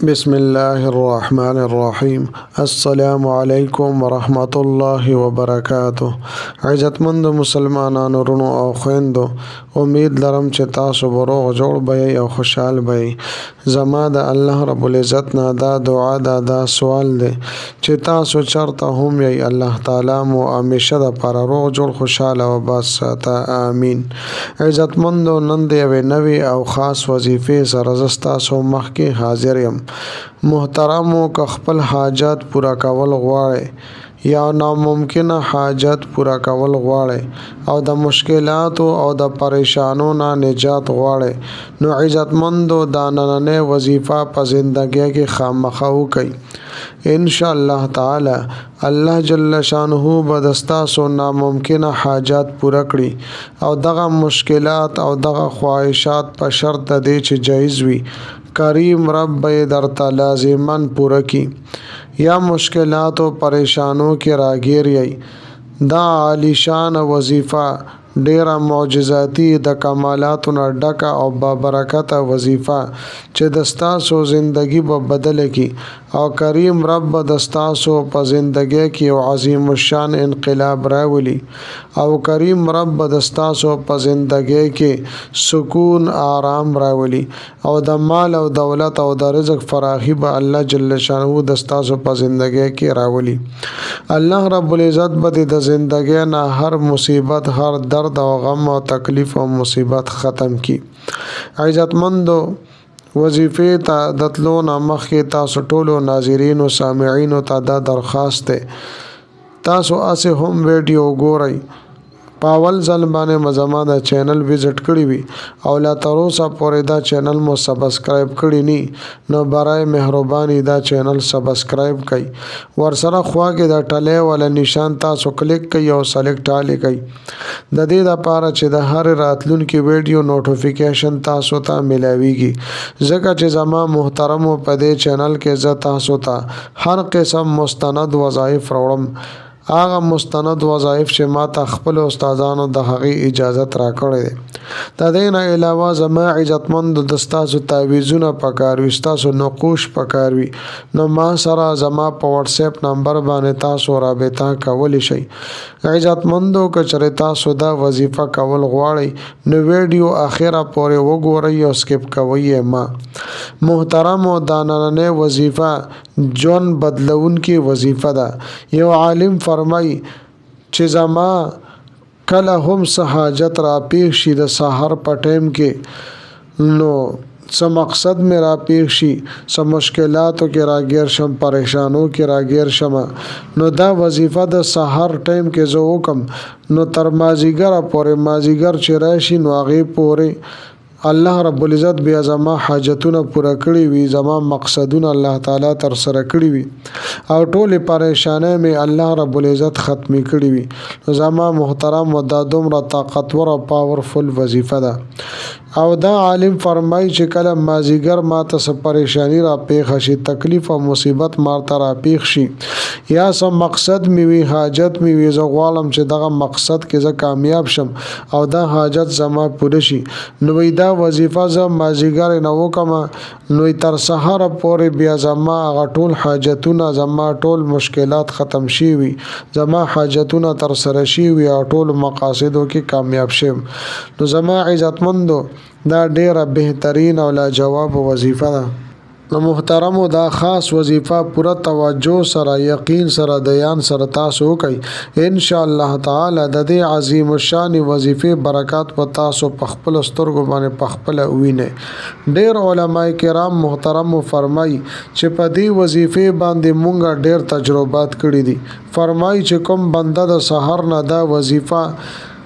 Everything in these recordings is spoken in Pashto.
بسم الله الرحمن الرحیم. السلام علیکم ورحمت الله وبرکاته. عزتمند مسلمانانو، وروڼو او خویندو، امید لرم چې تاسو به روغ جوړ به یئ او خوشحال به یئ. زما د الله رب العزت نه دا دعا ده، دا سوال دی چې تاسو چرته هم یئ، الله تعالی مو همیشه دپاره روغ جوړ، خوشحال او آباد ساته، آمین. عزتمندو، نن د یوې نوې او خاص وظیفې سره زه ستاسو مخکې حاضر یم. محترمو، که خپل حاجت پوره کول غواړئ یا ناممکنه حاجت پوره کول غواړئ او د مشکلاتو او د پریشانو نه نجات غواړئ، نو عزتمندو، دا نننۍ وظیفه په زندګۍ کې خامخا وکړئ. ان شاء الله تعالی الله جل شانه به د ستاسو ناممکنه حاجات پوره کړي او دغه مشکلات او دغه خواهشات په شرط د دې چې جایز وي، کریم رب به یې درته لازما پوره کړي. یا مشکلاتو پریشانو کې راګیر یئ، دا عالیشان وظیفه، ډیره معجزاتي، د کمالاتو نه ډکه او بابرکته وظیفه چې د ستاسو زندگی به بدله کړي او کریم رب به د ستاسو په زندګۍ کې یو عظیم الشان انقلاب راولي او کریم رب به د ستاسو په زندګۍ کې سکون آرام راولي او د مال او دولت او د رزق فراخي به الله جل شانه د ستاسو په زندګۍ کې راولي. الله رب العزت به د زندګۍ نه هر مصیبت، هر درد او غم او تکلیف او مصیبت ختم کړي. عزتمندو، وظیفې ته د تلو نه مخکې تاسو ټولو ناظرینو سامعینو ته دا درخواست دی، تاسو هسې هم ویډیو ګورئ، په اول ځل باندې مو زما دا چینل وزټ کړی وي او لا تر اوسه پورې دا چینل مو سبسکرایب کړی نی، نو برای مهرباني دا چینل سبسکرایب کړئ، ورسره خوا کې د ټلې والا نشان تاسو کلیک کړئ او سلیکټ آل کړئ، د دې دپاره چې د هرې راتلونکې ویډیو نوټیفیکیشن تاسو ته میلاویږي. ځکه چې زما محترمو، په دې چینل کې زه تاسو ته هر قسم مستند وظایف راوړم، هغه مستند وظایف چې ما ته خپل استادانو د هغې اجازت راکړی دی. د دې نه علاوه زما عزتمند، د ستاسو تعویذونه پکار وي، ستاسو نقوش پکار وي، نو ما سره زما په واتس اپ نمبر باندې تاسو رابطه کولی شئ. عزتمندو، که چېرې تاسو دا وظیفه کول غواړئ، نو ویډیو اخره پورې وګورئ او سکپ کوئ یې مه. محترمو، دا نننۍ وظیفه ژوند بدلونکې وظیفه ده. یو عالم فرمایي چې زما کله هم څه حاجت را پیښ شي د سحر په ټایم کې، نو څه مقصد مې را پیښ شي، څه مشکلاتو کې راګیر شم، پریشانو کې راګیر شم، نو دا وظیفه د سحر ټایم کې زه وکم، نو تر مازیګره پورې، مازیګر چې راشي نو هغې پورې الله رب العزت بیا زما حاجتونه پوره کړي وي، زما مقصدونه الله تعالی تر سره کړي وي او ټولې پریشانۍ مې الله رب العزت ختمې کړي وي. نو زما محترم، دا دومره طاقتور او پاورفل وظیفه ده. او دا عالم فرمایي چې کله مازیګر ما ته څه پریشانی را پیښه شي، تکلیف او مصیبت ما ته را پیښ شي، یا څه مقصد مې وي، حاجت مې وي، زه غواړم چې دغه مقصد کې زه کامیاب شم او دا حاجت زما پوره شي، نو وایي دا وظیفه زه مازیګر نه وکړم، نو تر سهاره پورې بیا زما هغه ټول حاجتونه، زما ټول مشکلات ختم شوي وي، زما حاجتونه تر سره شوي وي او ټولو مقاصدو کې کامیاب شم. نو زما عزتمندو، دا ډیره بهترین او لاجواب وظیفه ده. نو محترمو، دا خاص وظیفه پوره توجه سره، یقین سره، دیان سره تاسو وکئ. ان شاء الله تعالی د دې عظیم الشان وظیفې برکات په تاسو په خپلو سترګو باندې په خپله ووینئ. ډیر علما کرام محترمو فرمایي چې په دې وظیفې باندې مونږ ډیر تجربات کړي دي. فرمایي چې کوم بنده د سحر نه دا وظیفه،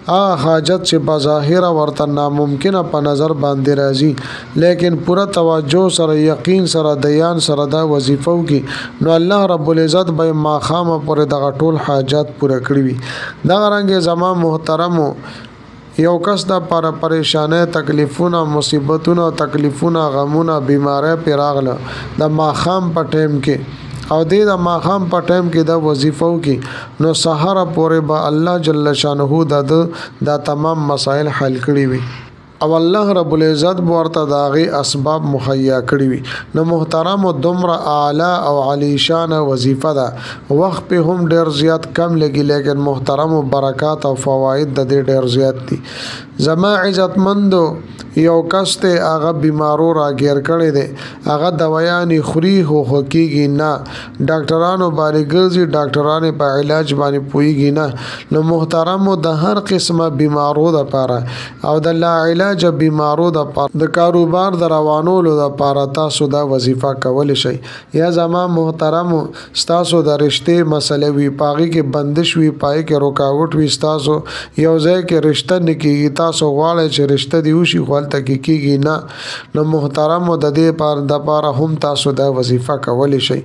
هغه حاجت چې بظاهره ورته ناممکنه په نظر باندې راځي، لیکن پوره توجه سره، یقین سره، دیان سره دا وظیفه وکړي، نو الله رب العزت به یې ماښامه پورې دغه ټول حاجات پوره کړي وي. دغه رنګ زما محترمو، یو کس د پر پریشانۍ، تکلیفونه، مصیبتونه، تکلیفونه، غمونه، بیمارۍ پرې راغله د ماښام په ټایم کې، او دې د ماښام په ټایم کې دا وظیفه وکړي، نو سهاره پورې به الله جل شانه د ده دا تمام مسایل حل کړي وي. او الله رب العزت به ورته د هغې اسباب مهیا کړي وي. نو محترمو دومره اعلی او عالی شانه وظیفه ده، وخت پې هم ډېر زیات کم لګي، لیکن محترمو برکات او فواید د دې ډېر زیات دي. زما عزتمندو یو کس ته هغه بیمارو راګیر کړی دی، هغه دوایانې خوري خو ښه کېږي نه، ډاکټرانو باندې ګرځي، ډاکټران یې په علاج باندې پوهېږي نه. نو محترمو د هر قسمه بیمارو دپاره او د لا علاجه بیمارو دپاره د کاروبار د روانولو دپاره تاسو دا وظیفه کولی شئ. یا زما محترمو ستاسو د رشتې مسله وي، په هغې کې بندش وي، په هغې کې رکاوټ وي، ستاسو یو ځای کې رشته نه کېږي، تاسو غواړئ چې رشته دې وشي خو هلته کې کېږي نه، نو محترمو د دې دپاره هم تاسو دا وظیفه کولی شئ.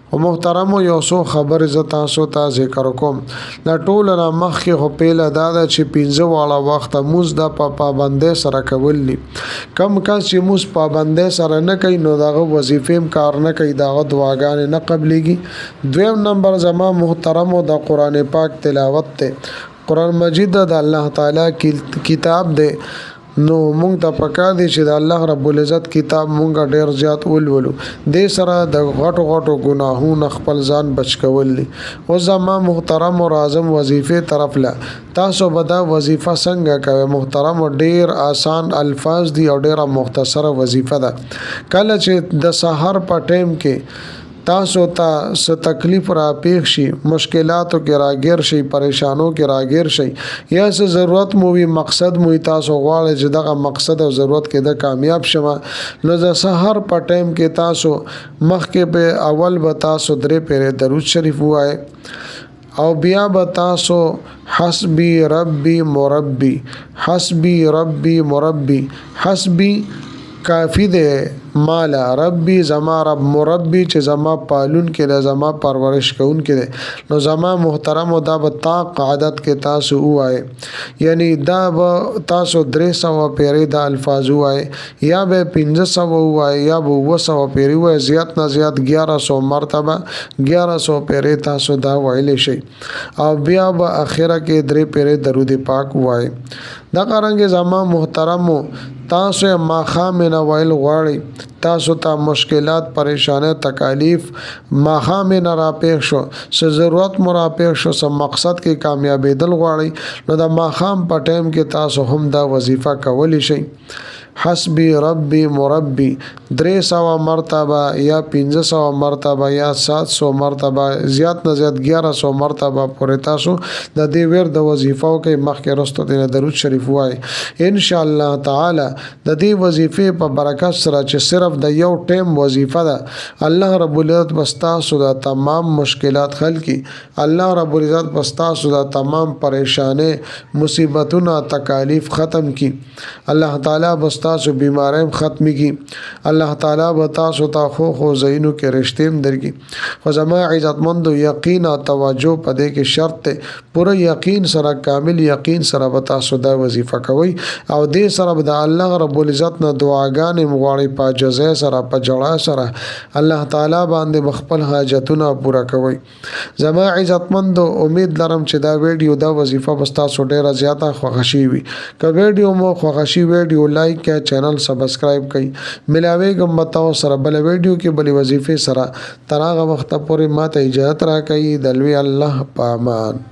خو محترمو یو څو خبرې زه تاسو ته ذکر کوم. د ټولو نه مخکې خو پیله دا ده چې 5 واړه وخته مونځ دا په پابندۍ سره کول دي. کم کس چې مونځ پابندۍ سره نه کوي نو د هغه وظیفې هم کار نه کوي، د هغه دعاګانې نه قبلېږي. دویم نمبر زما محترمو د قرآن پاک تلاوت دی. قرآن مجید د الله تعالی کتاب دی، نو مونږ ته پکار دی چې د الله رب العزت کتاب مونږ ډیر زیات ولولو. دې سره د غټو غټو ګناهونو خپل ځان بچ کول دي. اوس زما محترم او راځم وظیفې طرف له. تاسو به دا وظیفه څنګه کوئ؟ محترم ډیر آسان الفاظ دي او ډیره مختصره وظیفه ده. کله چې د سحر په ټایم کې تاسو ته څه تکلیف را پیښ شي، مشکلاتو کې راګیر شي، پریشانو کې راګیر شي، یا څه ضرورت مو وي، مقصد مو وي، تاسو غواړئ چې دغه مقصد او ضرورت کې د کامیاب شم، نو د سحر په ټایم کې تاسو مخکې په اول به تاسو 3 پیرې درود شریف ووایئ او بیا به تاسو حسبی ربی مربی، حسبی ربی مربی، حسبی کافی دی مالا، ربی زما رب، مربی چې زما پالون کې دی، زما پرورش کوون کې دی. نو زما محترمو دا به طاق عدد کې تاسو ووایئ، یعنی دا به تاسو 300 پیرې دا الفاظ ووایئ، یا به 500 ووایئ، یا به 700 پیرې ووایئ، زیات نه زیات 1100 مرتبه 1100 پیرې تاسو دا ویلی شئ. او بیا به اخره کې 3 پیرې درود پاک ووایئ. دغه رنګ زما محترمو تاسو یې ماښام نه ویل غواړئ، تاسو ته مشکلات، پریشانۍ، تکالیف ماښام نه راپېښ شو، څه ضرورت مو راپېښ شو، څه مقصد کې کامیابېدل غواړئ، نو د ماښام په ټایم کې تاسو هم دا وظیفه کولی شئ. حسبی ربی مربی 300 مرتبه یا 500 مرتبه یا 700 مرتبه، زیات نه زیات 1100 مرتبه پورې تاسو د دې ورد وظیفه وکړئ. مخکې وروسته دې نه درود شریف ووایئ. ان شاء الله تعالی د دې وظیفې په برکت سره چې صرف د یو ټایم وظیفه ده، الله رب العزت به ستاسو د تمام مشکلات حل کړي. الله رب العزت به ستاسو د تمام پریشانۍ، مصیبتونه، تکالیف ختم کړي. الله تعالی به ستاسو بیمارۍ هم ختمې کړي. الله تعالی به تاسو ته ښو ښو ځایونو کې رشتې هم درکړي. خو زما عزتمندو یقین او توجه په دې کې شرط دی. پوره یقین سره، کامل یقین سره به تاسو دا وظیفه کوئ او دې سره به د الله رب العزت نه دعاګانې هم غواړئ، په عاجزۍ سره، په ژړا سره الله تعالی باندې به خپل حاجتونه پوره کوئ. زما عزتمندو امید لرم چې دا ویډیو، دا وظیفه به ستاسو ډېره زیاته خوښه شوې وي. که ویډیو مو خوښه شي، ویډیو لایک کړئ، چینل سبسکرایب کړئ. ملاویږم به تاسو سره بله ویډیو کې بلې وظیفې سره. تر هغه وخته پورې ما ته اجازت راکړئ. د لوی الله په امان.